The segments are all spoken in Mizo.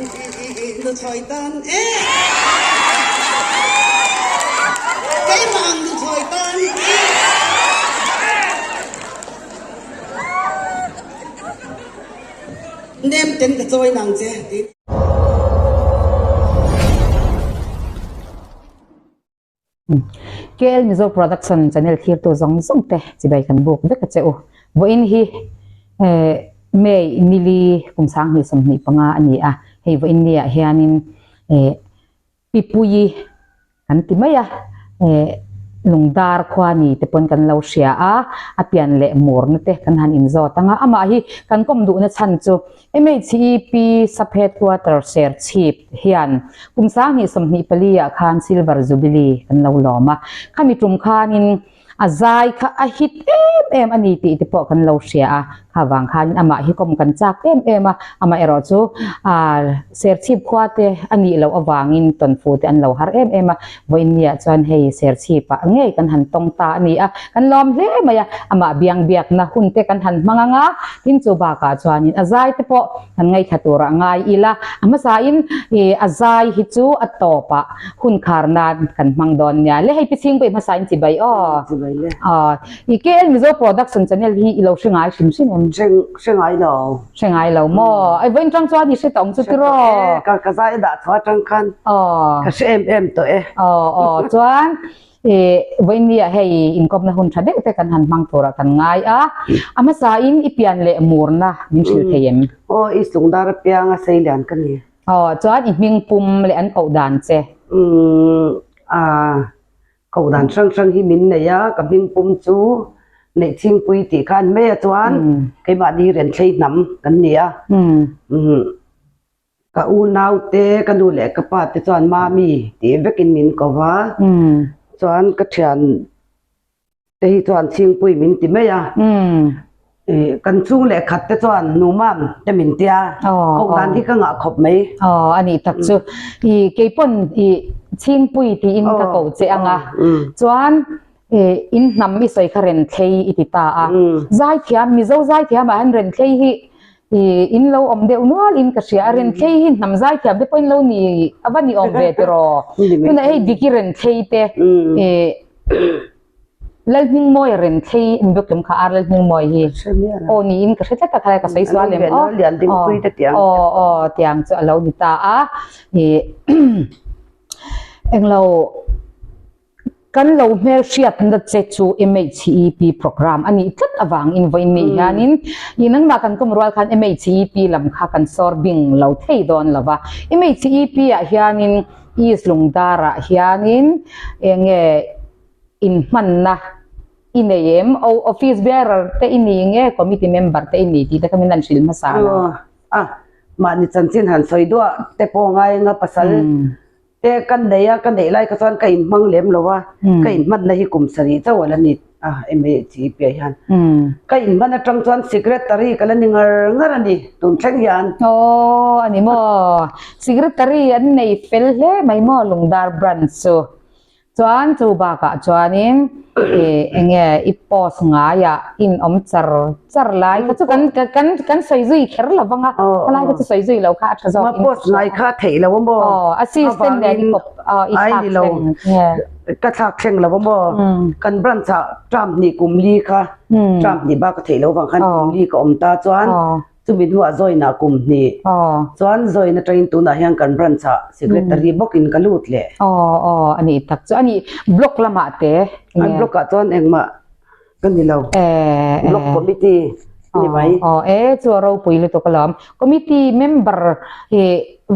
Nuthlawi tan e. Keimah ang nuthlawi tan e. Nem ten ka chawi nang che ti. KL Mizo Production channel thirtu zawng zawng te chibai kan buk vek a che u. Vawiin hi May nili kum 2025 a ni a, hei vawiin ni ah hianin Pipuii kan ti mai a, Lungdar khua ni te pawn kan lo hria a, a pian leh murna te kan han inzawt ang a, amah hi kan kawm duhna chhan chu MHEP Sub Headquarter Serchhip hian kum 2024 ah khan Silver Jubilee kan lo lawm a, khami tum khanin a zai kha a hit em em a ni tih te pawh kan lo hria a, kha vang khanin amah hi kawm kan chak em em a, amah erawh chu Serchhip khua te a nih loh avangin tawnfu te an lo har em em a, Vawiinniah chuan hei Serchhip ah ngei kan han tawng ta a ni a, kan lawm hle mai a, amah biang biakna hun te kan han hmang ang a, tin chu bakah chuanin a zai te pawh kan ngaithla turah ngai ila, a hmasain ih a zai hi chu a tawpah hun khar nan kan hmang dawn nia le, hei pi chhingpui hmasain chibai aw. Chibai le. Aw, ih KL Mizo Production channel hi i lo hre ngai hrim hrim em? Hre hre ngai lo. Hre ngai lo maw? Ai vawiin tang chuan i hre tawh ang chu tiraw? Hre tawh e, ka ka zai dah chhuah atang khan Aw. ka hre em em tawh e. Aw aw chuan i vawiin ni ah hei inkawpna hun tha deuh te kan han hmang turah kan ngai a, a hmasa in i pian leh murna min hrilh thei em? Aw i Sungdar apianga seilian ka ni. Aw chuan i hming pum leh an koh dan che? Umm a Koh dan hrang hrang hi min nei a, ka hming pum chu Neihchhingpui tih kha an mai a chuan keimahni Renthlei hnam kan ni a. Ka unau te, ka nu leh ka pa te chuan Mami tih vekin min ko va, chuan ka thian te hi chuan Chhingpui min ti mai a. Kan chung leh khat te chuan nu mam te min tia, koh dan hi ka ngah khawp mai. Aw a nih tak chu. I keipawn i Chhingpui tiin ka koh che ang a, chuan in hnam i sawi kha Renthlei i ti ta a. Zaithiam, Mizo zaithiam ah hian Renthlei hi i in lo awm deuh nual in ka hria a, Renthlei hi hnam zaithiam te pawh in lo ni a va ni awm ve tiraw? Tunah hei Diki Renthlei te i Lalhmingmawia Renthlei in biak tlum kha ar Lalhmingmawia hi aw niin ka hre tlat a khalai ka sawi sual em aw aw aw tiang chu a lo ni ta a ih englo kan lo hmel hriatna che chu MHEP program a nih tlat avangin vawiin ni hianin ih nangmah kan kawm rual khan MHEP lam kha kan sawr bing lo thei dawn lova MHEP ah hianin East Lungdarah hianin enge inhmanna i nei em? O office bearer te i ni nge committee member te i ni tih te kha min han hrilh hmasa lo. A, mahni chanchin han sawi duah te pawh ngai anga pasal te ka nei a, ka neih lai kha chuan ka inhmang lem lo a, ka inhmanna hi kum sarih chauh a la ni a MHEP ah hian. Ka inhman atang chuan secretary ka la ni ngar ngar a ni tun thleng hian. Aw a ni maw? Secretary an nei fel hle mai maw Lungdar branch chu. Chuan chu bakah chuanin ih enge i post ngaiah in awm char char lai kha chu kan kan kan sawi zui kher lo vang a, khalai kha chu sawi zui lo kha a tha zawk in ka Post ngai kha theih lo a maw? Aw assistant nen i kawp i thlak thleng nge? Ka thlak thleng lo a maw? Kan branch ah term hnih kum li kha term hnih bak a theih lo vang khan kum li ka awm ta chuan Chumi hnuah Join-ah kum hnih. Chuan Join atangin tunah hian kan branch-ah secretary bawkin ka lut leh. Aw aw a nih tak chu a nih block lamah te enge? Block ah chuan engmah ka ni lo. Block committee a ni mai. Aw e chu a ropui lutuk alawm. Committee member hi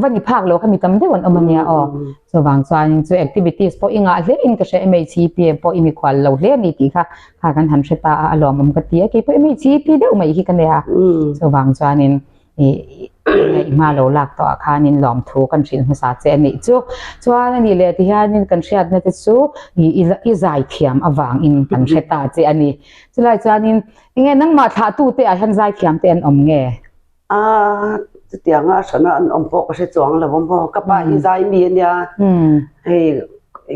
va ni phak lo kha mi tam deuh an awm ania aw. Chuvang chuanin chu activities pawh i ngah hle in ka hria MHEP pawh i mikhual lo hle a ni tih kha Kha kan han hre ta a, a lawmawm ka ti a, kei pawh mi chi pi deuh mai hi ka nei a. Chuvang chuanin i i hma lo lak tawh ah khanin lawmthu kan hrilh hmasa che a nih chu. Chuan a nih leh tihianin kan hriatna te chu i i zai thiam avangin kan hre ta che a ni. Chulai chuanin enge nangmah thlahtute ah hian zai thiam te an awm nge? A chutianga a hrana an awm pawh ka hre chuang lo a maw ka pa hi zai mi a nia hei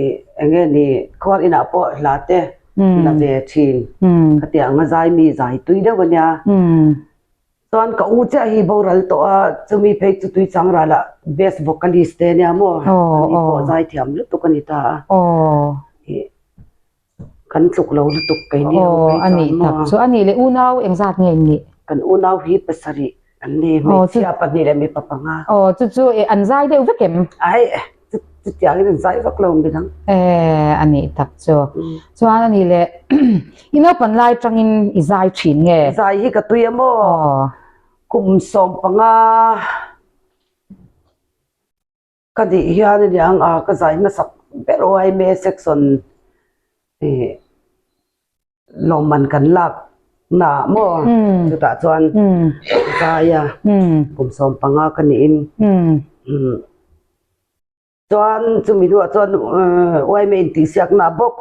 ih eng nge ni khuar inah pawh hla te la ve thin khatianga zai mi zai tui deuh a nia. Chuan ka u chiah hi boral tawh a, chumi phei chu Tuichang ralah best vocalist te ania maw? Ani pawh zaithiam lutuk a ni ta a. Ih kan tluk lo lutuk keini ho phei chuan maw? Anih tak chu a nih leh unau engzat nge in nih? Kan unau hi pasarih an ni, hmeichhia pahnih leh mipa panga. Aw chu chu an zai deuh vek em? Aih Chutiangin an zai vak lo midang. Eh, a nih tak chu. Chuan a nih leh i naupan lai tangin i zai thin nge? Zai hi ka tui a maw? Aw. Kum 15 ka nih hian a niang a, ka zai hmasak ber YMA section ih lawmman kan lak na maw? Chutah chuan ka zai a, kum 15 ka niin. Chuan chumi hnuah chuan YMA intihsiakna bawk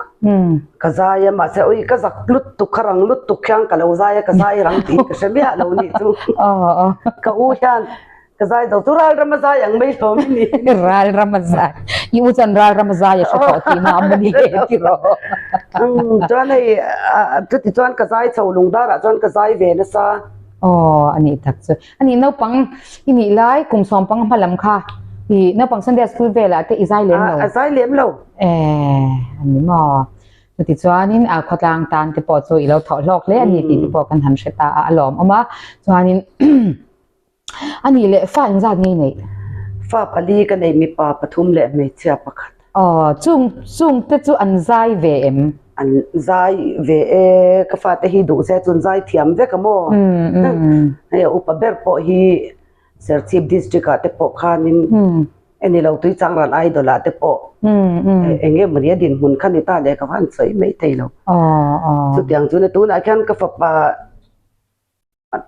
ka zai a, mahse ui ka zak lutuk kha rang lutuk hian ka lo zai a, ka zai rang tih ka hre miah lo nih chu. Ka u hian ka zai zo chu ral rama zai ang mai hlawm i ni. Ral rama zai, i u chuan ral rama zai a hre tawh tihna a maw ni tiraw? Chuan hei chuti chuan ka zai chho lungdarah chuan ka zai ve nasa. Aw a nih tak chu. A nih naupang i nih lai kum 15 hma lam kha i naupang Sunday school velah te i zai lem lo? A zai lem lo. Eh, a ni maw. Chutichuanin a khawtlang tan te pawh chu i lo thawh hlawk hle a ni tih te pawh kan han hre ta a, a lawmawm a. Chuanin a nih leh fa engzat nge i neih? Fa pali ka nei, mipa pathum leh hmeichhia pakhat. Aw, chung chung te chu an zai ve em? An zai ve e, ka fate hi duh se chuan zai thiam vek a maw? Hei a upa ber pawh hi Serchhip district ah te pawh khanin enilo Tuichangral Idol ah te pawh eng nge mawni a dinhmun kha ni ta leh ka van sawi mai thei lo. Chutiang chu ni tunah khian ka fapa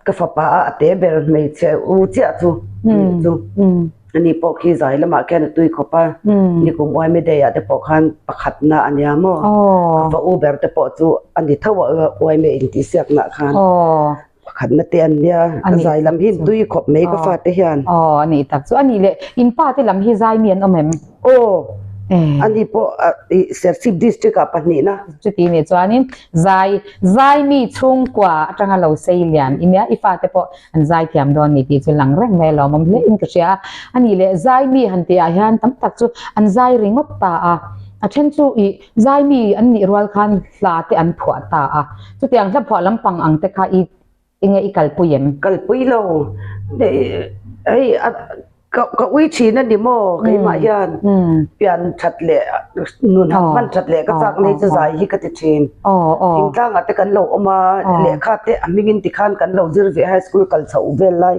Ka fapa a a te ber hmeichhe u chiah chu anih chu. Ani pawh khi zai lamah khian a tui khawp a, nikum YMA Day ah te pawh khan pakhatna a nia maw? Ka fa u ber te pawh chu a ni tho a YMA intihsiaknaah khan pakhatna te an nia. A zai lam hi in tui khawp mai ka fate hian. Aw a nih tak chu. A nih leh in pa te lam hi zai mi an awm em? Aw ani pawh Serchhip district ah pahnihna. Chuti nih chuanin zai zai mi chhungkua atanga lo sei lian i nia i fate pawh an zai thiam dawn ni tih chu lang reng mai a lawmawm hle in ka hria a. A nih leh zai mi han tih ah hian tam tak chu an zai ringawt ta a, a then chu ih zai mi an nih rual khan hla te an phuah ta a, chutiang hla phuah lampang ang te kha i Enge i kalpui em? Kalpui lo. Hei ka ka ui thin a ni maw keimah hian pian that leh nun han hman that leh ka chak nei chu zai hi ka ti thin. Thingtlangah te kan lo awm a, lehkha te a hmingin tikhan kan lo zir ve high school kal chhoh vel lai.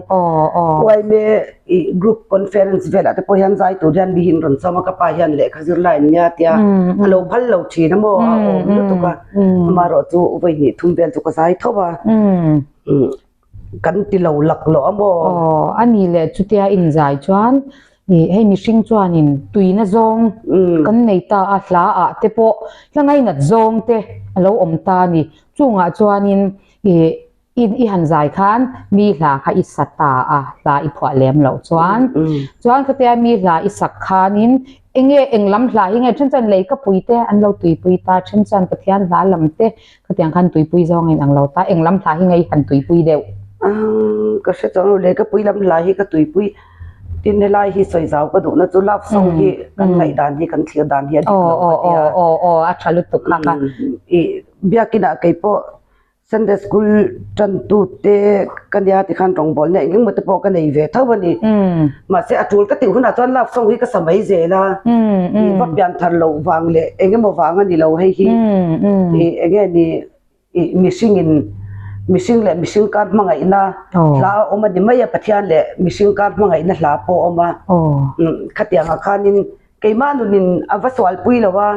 Uaime ih group conference velah te pawh hian zai tur hian mi hi an rawn sawm a, ka pa hian lehkha zir lai an nia tia a lo phal lo thin a maw a awm lutuk a, amaherawh chu vawi hnih thum vel chu ka zai tho a, kan ti lo lak loh a maw. Aw a ni leh chutia inzai chuan ih hei mihring chuanin tuina zawng kan nei ta a, hla ah te pawh hla ngainat zawng te a lo awm ta a ni, chungah chuanin ih I i han zai khan mi hla kha i sa ta a, hla i phuah lem loh chuan. Chuan khatia mi hla i sak khanin enge eng lam hla hi nge then chuan lei ka pui te an lo tuipui ta, then chuan Pathian hla lam te khatiang khan tuipui zawng a inang lo ta, eng lam hla hi nge i han tuipui deuh? Ka hre chuang lo, lei ka pui lam hla hi ka tuipui tin helai hi sawi zau ka duhna chu love song hi kan ngaihdan hi kan thlir dan hi a dik lo ka tia. Aw aw aw a tha lutuk kha kha. I biakinah keipawh Sunday school tantute ka nia tikhan rawngbawlna eng engemaw te pawh ka nei ve tho a ni. Mahse a tul ka tih hunah chuan love song hi ka sa mai zel a, ih va pian thar loh vang leh eng emaw vang a ni lo hei hi ih eng nge ni ih mihring in mihring leh mihring kar hmangaihna hla a awm a ni mai a, Pathian leh mihring kar hmangaihna hla pawh a awm a, khatiangah khanin Keimah nunin a va sualpui lo a,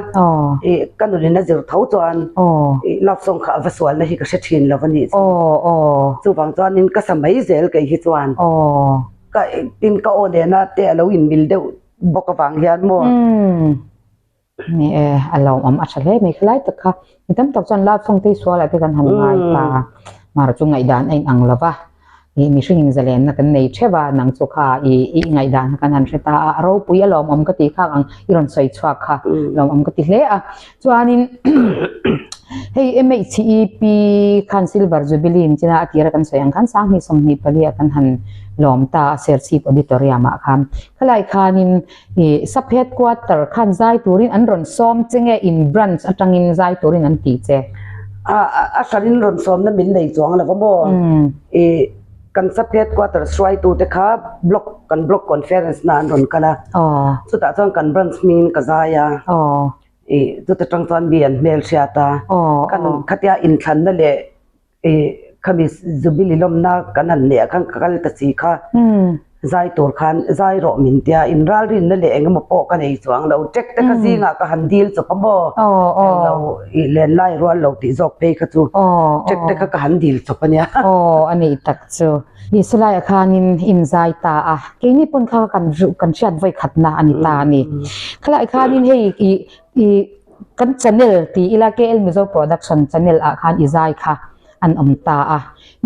i ka nunin a zir tho chuan i love song kha a va sualna hi ka hre thin lo a nih chu. Chuvang chuanin ka sa mai zel kei hi chuan. Ka tin ka aw nena te a lo inmil deuh bawk avang hian maw. Ni e, a lo awm a tha hle mai khalai tak kha. Mi tam tak chuan love song te hi sualah te kan han ngai ta. Mara chu ngaihdan a inang lo va. Ih mihring in zalenna kan nei theuh a, nang chu kha i i ngaihdan kha kan han hre ta a, a ropui a lawmawm ka tih khak ang i rawn sawi chhuak kha lawmawm ka ti hle a. Chuanin Hei MHEP khan Silver Jubilee in china a tira kan sawi ang khan 2024 ah kan han lawm ta a Serchhip Auditorium ah khan. Khalai khanin ih Sub Headquarter khan zai turin an rawn sawm che nge in branch atangin zai turin an ti che? A a hranin rawn sawmna min nei chuang lo va maw? Ih kan Sub Headquarter hruaitute kha block kan block conference na an rawn kal a. Chutah chuan kan branch hmingin ka zai a. Ih chuta tang chuan mi an hmel hriat a, kan khatia inthlanna leh ih khami Jubilee lawmna kan han neih ah khan ka kal ta si kha zai tur khan zai rawh min tia inralrinna leh eng emaw pawh ka nei chuang lo tek te kha zingah ka han dil chawp a maw englo ih lenlai rual lo tih zawk phei kha chu tek te kha ka han dil chawp a nia. Aw a nih tak chu. Ih silaiah khanin inzai ta a, keini pawn kha kan kan hriat vawi khatna a ni ta a ni. Khalai khanin hei ih ih kan channel ti ila KL Mizo Production channel ah khan i zai kha an awm ta a,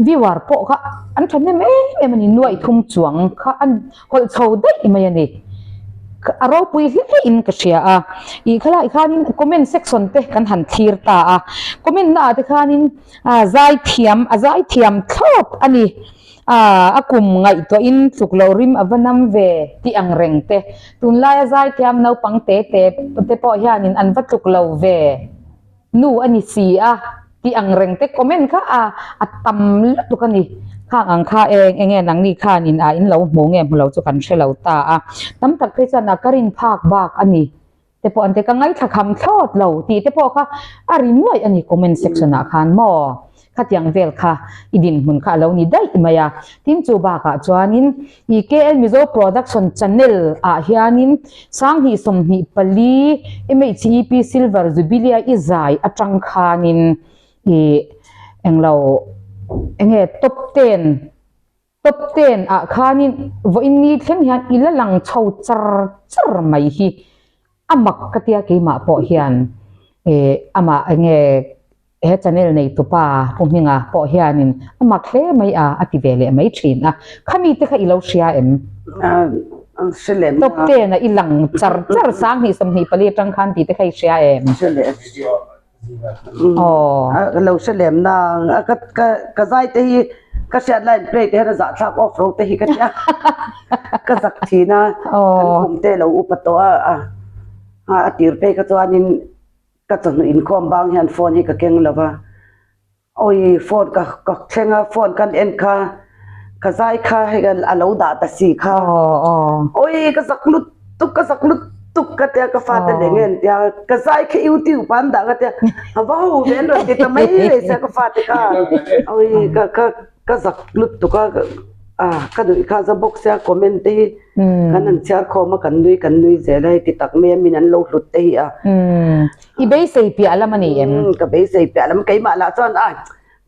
viewer pawh kha an thahnem em em a ni, nuaih thum chuang kha an hawlh chho daih mai a ni. A ropui hle in ka hria a, ih khalai khanin comment section te kan han thlir ta a, comment naah te khanin A zaithiam, a zaithiam thlawt a ni. A, a kum ngaihtuahin tluk loh rim a va nam ve tih ang reng te. Tunlaia zaithiam naupang te te te pawh hianin an va tluk lo ve nu a ni si a tih ang reng te comment kha a a tam lutuk a ni. Khang ang kha eng eng nge nangni khanin a in lo hmu nge hmu lo chu kan hre lo ta a. Tam tak phei chuan a ka rin phak bak a ni. te pawh an ti ka ngaithla kham thlawt lo tih te pawh kha a ri nuaih a ni comment section ah khan maw khatiang vel kha i dinhmun kha a lo ni daih mai a tin chu bakah chuanin i KL Mizo Production channel ah hianin 2024 MHEP Silver Jubilee a i zai atang khanin i englo enge top ten Top ten ah khanin vawiin ni thleng hian i la lang chho char char mai hi a mak ka tia keimah pawh hian eh amah enge he channel nei tupa Pu Hminga pawh hianin a mak hle mai a a ti ve leh mai thin a khami te kha i lo hria em? Hre lem Top ten ah i lang char char 2024 atang khan tih te kha i hria em? Hre lem. Aw. Lo hre lem na ka ka ka zai te hi ka hriat line play te hian a zah thlak off ro te hi ka tia ka zak thin a kan kum te lo upa tawh a a a tir phei kha chuanin ka chawhnu inkhawm bang hian phone hi ka keng lo va Awi phone ka ka thleng a phone kan en kha ka zai kha hei a lo dah ta si kha awi ka zak lut tuk ka zak lut tuk ka tia ka fate leh nge an tia ka zai kha youtube ah an dah ka tia a va ho ve an rawn ti ta mai mai sia ka fate kha awi ka ka ka zak lut tuk a a ka nuih kha za bawk sia comment te hi kan han chhiar khawm a kan nui kan nui zel a hei ti tak mai a min an lo hlut te hi a. I beisei piah lam a ni em? Ka beisei piah lam keimah lah chuan a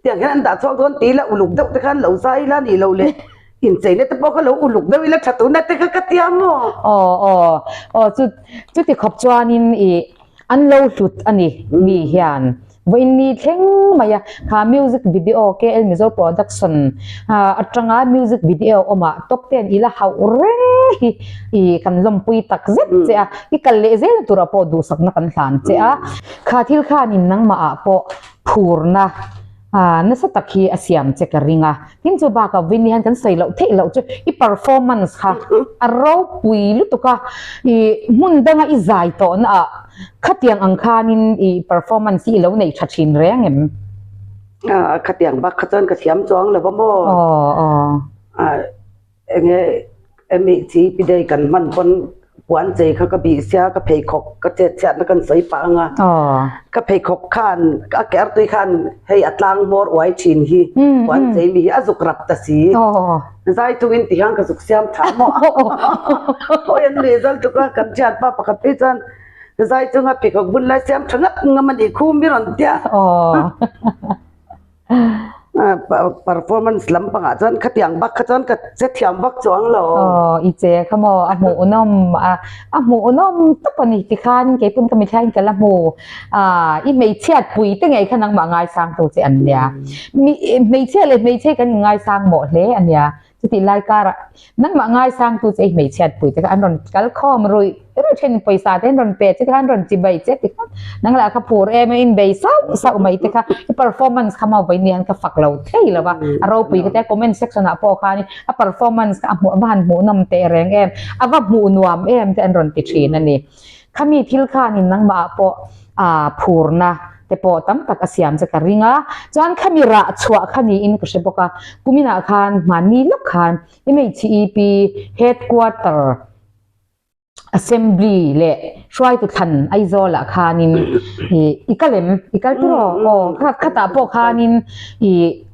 tiang hian an dah chhuak dawn ti ila uluk deuh te khan lo zai ila ni lo le incheina te pawh kha lo uluk deuh ila tha tuna te kha ka tia maw? Aw aw aw chu chuti khawp chuanin i an lo hlut a ni mi hian vawiin ni thleng mai a kha music video KL Mizo Production atanga music video awmah top ten ila hauh reng hi i kan lawmpui tak zet che a i kal leh zel turah pawh duhsakna kan hlan che a kha thil khanin nangmah ah pawh phurna ah nasa tak hi a siam che ka ring a tin chu bakah Winnie hian kan sawi loh theih loh chu i performance kha a ropui lutuk a i hmun danga i zai tawhna ah khatiang ang khanin i performance hi i lo nei tha thin reng em? Ah khatiang bak kha chuan ka thiam chuang lo va maw? Aw aw. Ah Enge MHC pi day kan hman pawn puan chei kha ka bih sia ka pheikhawk ka chet chhiatna kan sawi pah anga ka pheikhawk khan a ke artui khan hei a tlang hmawr uai thin hi puan chei mi hi a zuk rap ta si zai chungin ti hian ka zuk siam tha maw awi an result chu ka kan thianpa pakhat phei chuan zai chunga pheikhawk bun lai siam tha ngap ngam a nih khu mi rawn tia. Performance lam pangah chuan khatiang bak kha chuan ka che thiam vak chuang lo. Aw i che kha maw a hmuhnawm a a hmuhnawm tawp a ni tikhan keipun ka mithlain ka la hmu a i hmeichhiat pui te ngei kha nangmah ngaisang tu che an nia mi hmeichhia leh hmeichhe kan inngaisang mawh hle a nia. Chutih lai karah nangmah ngaisangtu che i hmeichhiatpui te kha an rawn kal khawm ruih ruih thin, pawisa te an rawn pe che te kha an rawn chibai che ti kha nang lah kha phur em em in bei sauh sauh mai te kha i performance kha maw vawiin hian ka fak lo thei lo va, a ropui ka tia comment section ah pawh khan a performance kha a hmuh a va han hmuhnawm teh reng em, a va hmuh nuam em te an rawn ti thin a ni. Khami thil khanin nangmah ah pawh aa phurna te pawh tam tak a siam che ka ring a, chuan khami rah chhuah kha niin ka hre bawk a, kuminah khan hmanni lawk khan MHEP headquarter assembly leh hruaitu thlan Aizawl ah khanin ih i kal em? I kal tiraw? Aw khatah pawh khanin ih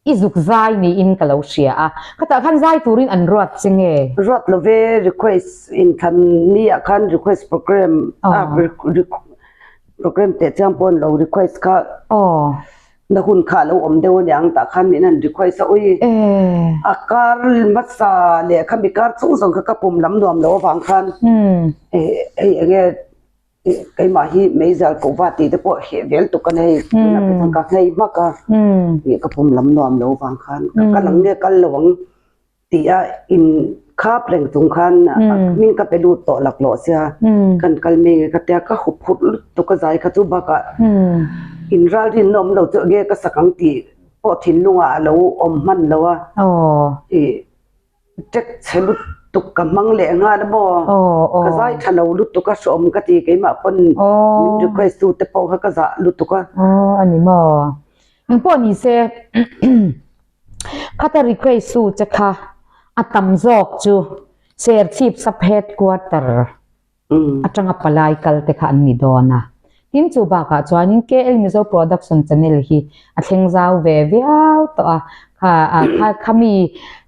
I zuk zai niin ka lo hria a, khatah khan zai turin an ruat che nge? Ruat lo ve, request inthlan ni ah khan request program a program teh chiang pawh an lo request kha na hun kha a lo awm deuh aniang tah khan min han request a ui a kar hmasa leh khami kar chung zawng kha ka pum lam nuam lo avang khan hei enge Keimah hi meizal koh va tih te pawh heh vel tuk a nei tunah phei chuan ka nghei hmak a ih ka pum lam nuam lo vang khan ka kal ang nge kal lo ang tih a in khap reng chung khan hming ka pe lut tawh laklawh sia kan kal mai nge ka tia ka hup phurh lutuk a zai kha chu bakah in ralrinna awm lo chu enge ka sak ang tih pawh thinlungah a lo awm hman lo a ih. Tek chhe lutuk ka hmang leh nghal a maw? Ka zai tha lo lutuk a hrawm ka ti keimah pawn min request tu te pawh kha ka zah lutuk a. Aw a ni maw? Engpawh ni se khata request tu che kha a tam zawk chu Serchhip Sub Headquarter atanga palai kal te kha an ni dawn a. Tin chu bakah chuanin KL Mizo Production channel hi a thleng zau ve viau tawh a, kha kha khami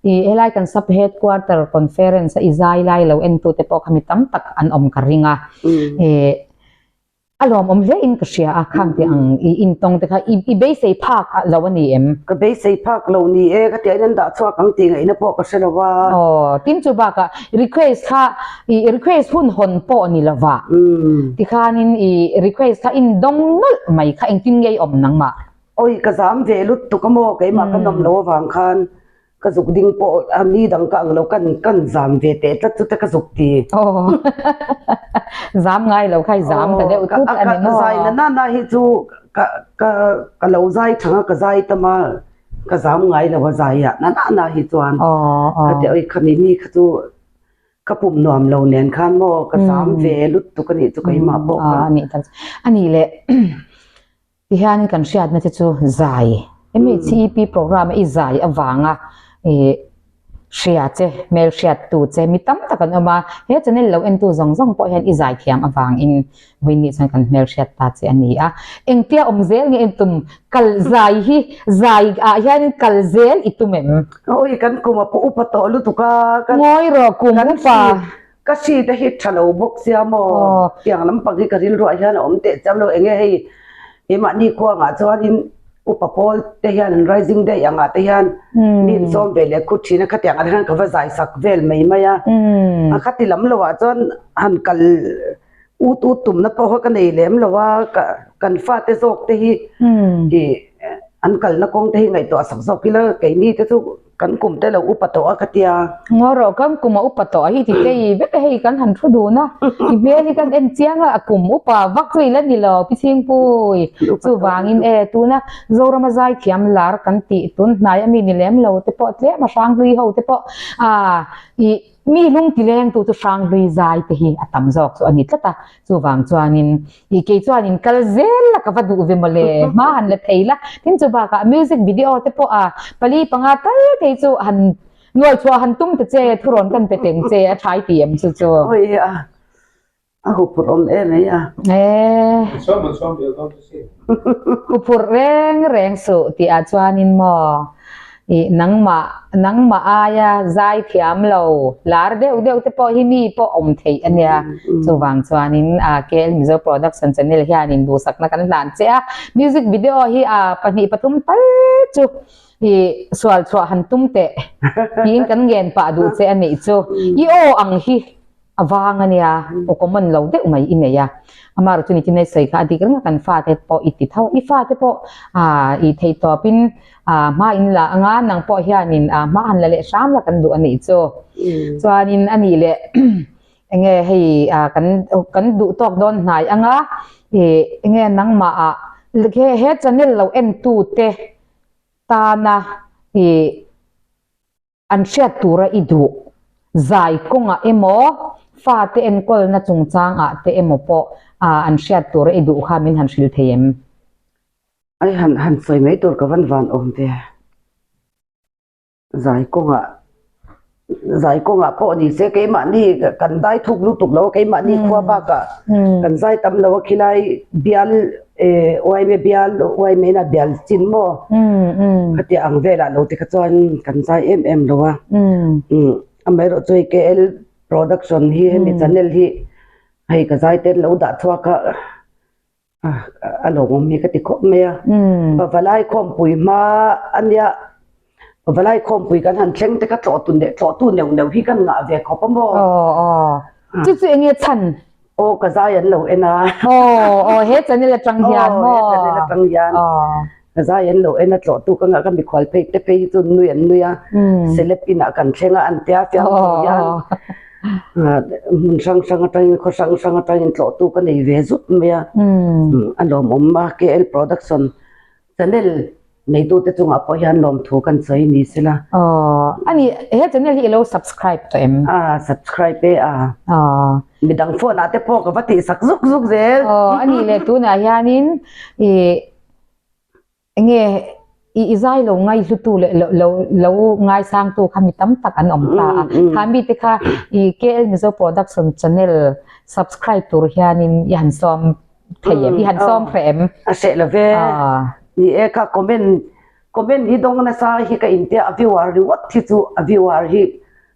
ih helai kan sub headquarter conference a i zai lai lo en tute pawh kha mi tam tak an awm ka ring a. Ih A lawmawm hle in ka hria a, khang tih ang i intawng te kha i beisei phak lo a ni em? Ka beisei phak lo ni e, ka tiah in an dah chhuak ang tih ngaihna pawh ka hre lo a. Aw, tin chu bakah request kha i request hun hawn pawh ni lo va, tikhanin i request kha in dawng nawlh mai kha engtin nge i awm nangmah? Awi, ka zam ve lutuk a maw, keimah ka nawm lo avang khan Ka zuk ding pawh a ni dang ka ang lo kan kan zam ve teh tlat chu te ka zuk ti. Aw zam ngai lo kha i zam ta deuh tut a ni maw? Zai na na na hi chu ka ka ka lo zai thang a ka zai tam a ka zam ngai lo a zai ah na na na hi chuan ka ti oi khami mi kha chu ka pum nuam lo nen khan maw ka zam ve lutuk a nih chu keimah pawh kha. A nih le Tihian kan hriatna te chu zai, MHCEP programme a i zai avanga ih hria che, hmel hriattu che mi tam tak an awm a, he channel lo entu zawng zawng pawh hian i zai thiam avangin vawiin chuan kan hmel hriat ta che a ni a. Engtia awm zel nge i tum? Kal zai hi zai ah hian kal zel i tum em? Awi kan kum a pawh upa tawh lutuk a, kan Ngawi rawh kum upa. Ka hri te hi tha lo bawk sia maw? Tiang lampang hi ka rilruah hian a awm teh chiam lo. Enge hei keimahni khuangah chuanin upa pawl te hian an rising day angah te hian mi in sawm ve leh khut thin a, khatiang ah te hian ka va zai sak vel mai mai a. A khati lam lo ah chuan han kal ut ut tumna pawh kha ka nei lem lo a, kan fate zawk te hi ih an kalna kawng te hi ngaihtuah sak zawk ila keini te chu Kan kum te lo upa tawh a ka tia. Ngaw rawh kan kum a upa tawh a hi ti te i vek a hei kan han thu dun a i hmel hi kan en chiang a a kum upa vak chu i la ni lo pi Chhingpui chuvangin e tuna Zorama zaithiam lar kan tih tun hnai a mi ni lem lo te pawh tlem a Hranghlui ho te pawh a i mi lung ti leng tu chu Hranghlui zai te hi a tam zawk chu a ni tlat a chuvang chuanin I kei chuanin kal zel la ka va duh ve mawle, hma han la thei la, tin chu bakah music video te pawh a pali panga tal thei chu han nuai chhuah han tum ta che, thurawn kan pe teng che a thai ti em chu chu. Oi a a huphurh awm em ei a. E. Huphurh reng reng suh tih ah chuanin maw. Ih nangmah nangmah aia zai thiam lo lar deuh deuh te pawh hi mi pawh awm theih a nia. Chuvang chuanin ah KL Mizo Production channel hianin duhsakna kan hlan che a, music video hi ah pahnih pathum tal chu ih sual chhuah han tum teh tiin kan ngen pah duh che a nih chu. I aw ang hi. A vang a nia, aw common lo deuh mai i nei a. Amaherawh chu nitin a i sawi kha a dik reng a, kan fate pawh i ti tho. I fate pawh i theih tawpin hma in la anga nang pawh hianin hma han la leh hram la kan duh a nih chu. Chuanin a nih leh enge hei kan kan duh tawk dawn hnai anga ih enge nangmah ah he channel lo en tu te tana ih An hriat tura i duh zai kawngah emaw, fate enkawlna chungchangah te emaw pawh an hriat tura i duh kha min han hrilh thei em? Ai han han sawi mai tur ka van van awm ve. Zai kawngah zai kawngah pawh ni se keimahni kan dai thuk lutuk lo a keimahni khua bakah kan zai tam lo a khilai bial Uaime bial uaime ina bial chin maw khati ang velah lo te kha chuan kan zai em em lo a amaherawh chu hei KL production hi hemi channel hi hei ka zai te an lo dah chhuak a a lawmawm hi ka ti khawp mai a pavalai khawmpui hma ania pavalai khawmpui kan han thleng te kha tlawh tu leh tlawh tu neuh neuh hi kan ngah ve khawp a maw chu chu enge chhan Aw ka zai an lo en a. Aw aw he channel atang hian maw. Aw he channel atang hian. Ka zai an lo en a tlawh tu ka ngah ka mikhual phei te phei hi chu nui an nui a. Celeb inah kan thleng a an tia fiam tho hian hmun hrang hrang atangin khaw hrang hrang atangin tlawh tu ka nei ve zut mai a. A lawmawm a KL production channel Neitute chungah pawh hian lawmthu kan sawi ni sela. Aw, ani he channel hi ilo subscribe tawh em? A subscribe e a. Aw. Midang phone ah te pawh ka va tih sak zuk zuk zel. Aw, ani leh tunah hianin i enge i i zai lo ngai hlutu leh lo lo lo ngaisangtu kha mi tam tak an awm ta a. Kha mite kha i KL Mizo Production channel subscribe tur hianin i han sawm thei em i han sawm hreh em a hreh lo ve ni e kha comment comment hi dawng nasa hi ka intia a viewer ringawt hi chu a viewer hi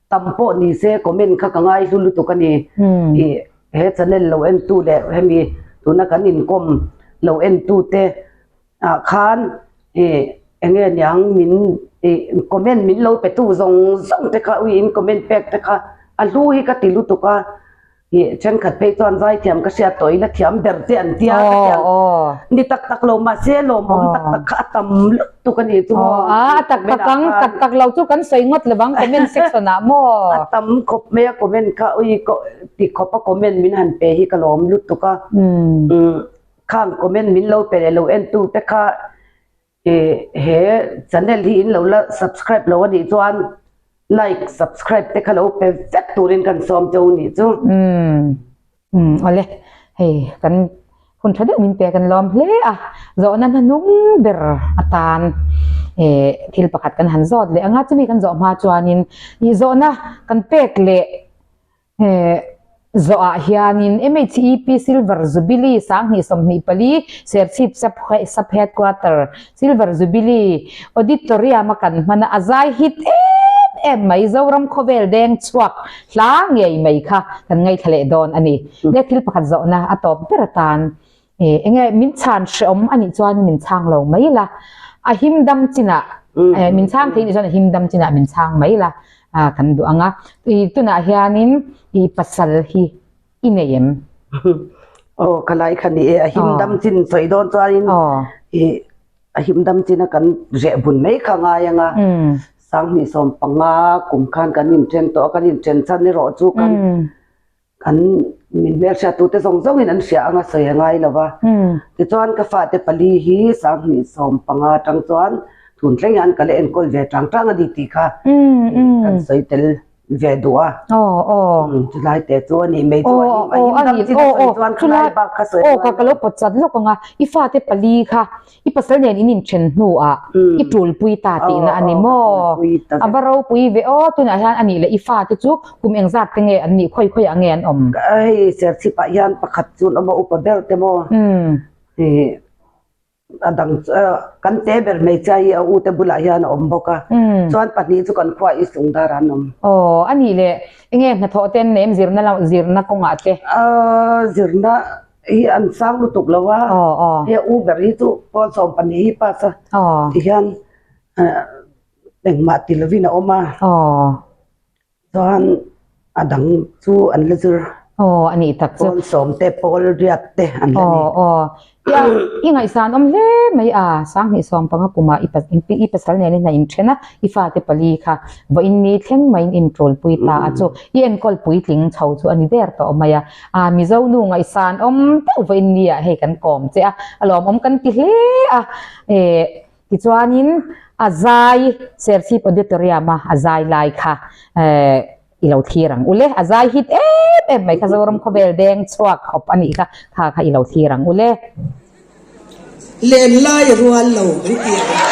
tam pawh ni se comment kha ka ngai hlu lutuk a ni i he channel lo en tu leh hemi tuna kan inkawm lo en tu te ah khan i enge niang min i comment min lo pe tu zawng zawng te kha ui in comment pek te kha a hlu hi ka ti lutuk a. Ih thenkhat phei chuan zaithiam ka hriat tawh ila thiam ber che an tia ka tiang ni tak tak lo mahse lawmawm tak tak kha a tam lutuk a nih chu maw a tak tak ang tak tak lo chu kan sawi ngawt lovang comment section ah maw a tam khawp mai a comment kha ui ti khawp a comment min han pe hi ka lawm lutuk a khang comment min lo pe leh lo en tu te kha Ih he channel hi in lo la subscribe lo a nih chuan like subscribe te kha lo pe vek turin kan sawm cheu nih chu. Umm umm awle hei kan hun tha deuh min pe kan lawm hle a zawhna hnahnung ber atan eh thil pakhat kan han zawt leh anga chumi kan zawh hma chuanin ih zawhna kan pek leh He zawhah hianin MHEP Silver Jubilee 2024 Serchhip Sub Headquarter Silver Jubilee Auditorium a kan hman a, a zai hit em em mai Zoram khawvel deng chhuak hla ngei mai kha kan ngaithla leh dawn a ni. Le thil pakhat zawhna a tawp ber atan enge min chhan hreawm a nih chuan min chhang lo mai la, a him dam chinah min chhang thei nih chuan a him dam chinah min chhang mai la kan duh ang a. Tunah hianin i pasal hi i nei em? Aw ka lai kha ni e, a him dam chin sawi dawn chuanin i a him dam china kan reh bun mai kha ngai ang a, 2015 kum khan kan inṭhen tawh a, kan inṭhen chhan erawh chu kan An min hmelhriattute zawng zawngin an hria anga sawi a ngai lo va. Tichuan ka fate pali hi 2015 atang chuan thun thleng hian ka la enkawl ve tang tang a ni tih kha kan sawi tel ve duh a. Chulai te chu a nih mai chu a him a him dam chin a sawi chuan khulai bak kha sawi a ngai lo. Ka lo pawt chat lawk ang a, i fate pali kha I pasal nen in inthen hnuah i tulpui ta tihna a ni maw? A va ropui ve aw, tunah hian a nih leh i fate chu kum engzat te nge an nih, khawi khawiah nge an awm? Hei Serchhipah hian pakhat chu an awm a, upa ber te maw? A dang kan te ber hmeichhia hi a u te bulah hian a awm bawk a, chuan pahnih chu kan khuaah East Lungdar an awm. Aw, a nih leh enge hnathawh te an nei em zirna zirna kawngah te? Zirna Hi an sang lutuk lo a, he u ber hi chu pawl 12 hi pass a ti hian engmah ti lovin a awm a, chuan A dang chu an la zir. Aw a nih tak chu. Pawl sawm te pawl riat te an la ni. Aw aw. Tia i ngaihsan awm hle mai a, 2015 kumah i i pasal nen i hna inthen a, i fate pali kha vawiin ni thleng maiin i inṭawlpui ta a chu i enkawl puitling chho chu a ni der tawh mai a. A Mizo nu ngaihsan awm deuh vawiin ni ah hei kan kawm che a, a lawmawm kan ti hle a. Eh tichuanin a zai Serchhip Auditorium a a zai lai kha eh I lo thlir ang ule, a zai hit em em mai kha Zoram khawvel deng chhuak khawp a nih kha, kha kha i lo thlir ang ule. Len lai rual lo kan ti ang.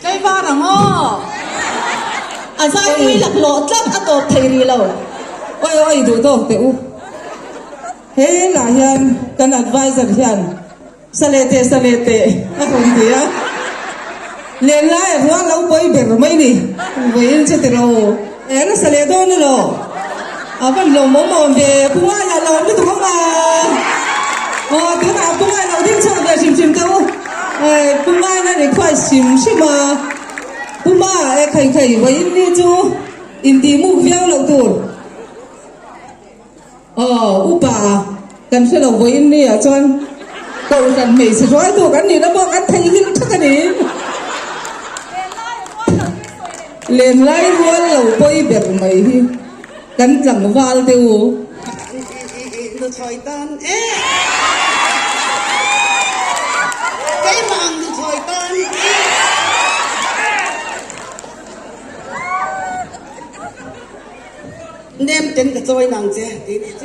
Tlaivar ang aw. A zai pui laklawh tlat a tawp thei rih lo. Oi oi duh tawk teh u. He lah hian kan advisor hian sa leh teh sa leh teh a rawn ti a. Len lai a rual lo pawi ber mai ni. Vawiin chu ti ro. E la sa leh dawn elaw? A van lawmawm awm ve. Pu Ngaia lawm lutuk ang a. Aw tunah Pu Ngaia lo ding chhuak ve hrim hrim teh u. E Pu Ngaia ni khuai hrim hrim a. Pu Ma e khai khai vawiin ni chu intih muk viau loh tur. Aw upa kan hre lo vawiin ni ah chuan. Kohhran hmeichhe hruaitu kan nihna pawh kan theihnghilh thak a ni. Lenlai rual lo pawi ber mai hi kan tlangval te u. Nuthlawi tan e. Keimah ang nuthlawi tan e. Nem ten ka chawi nang che ti ni chu.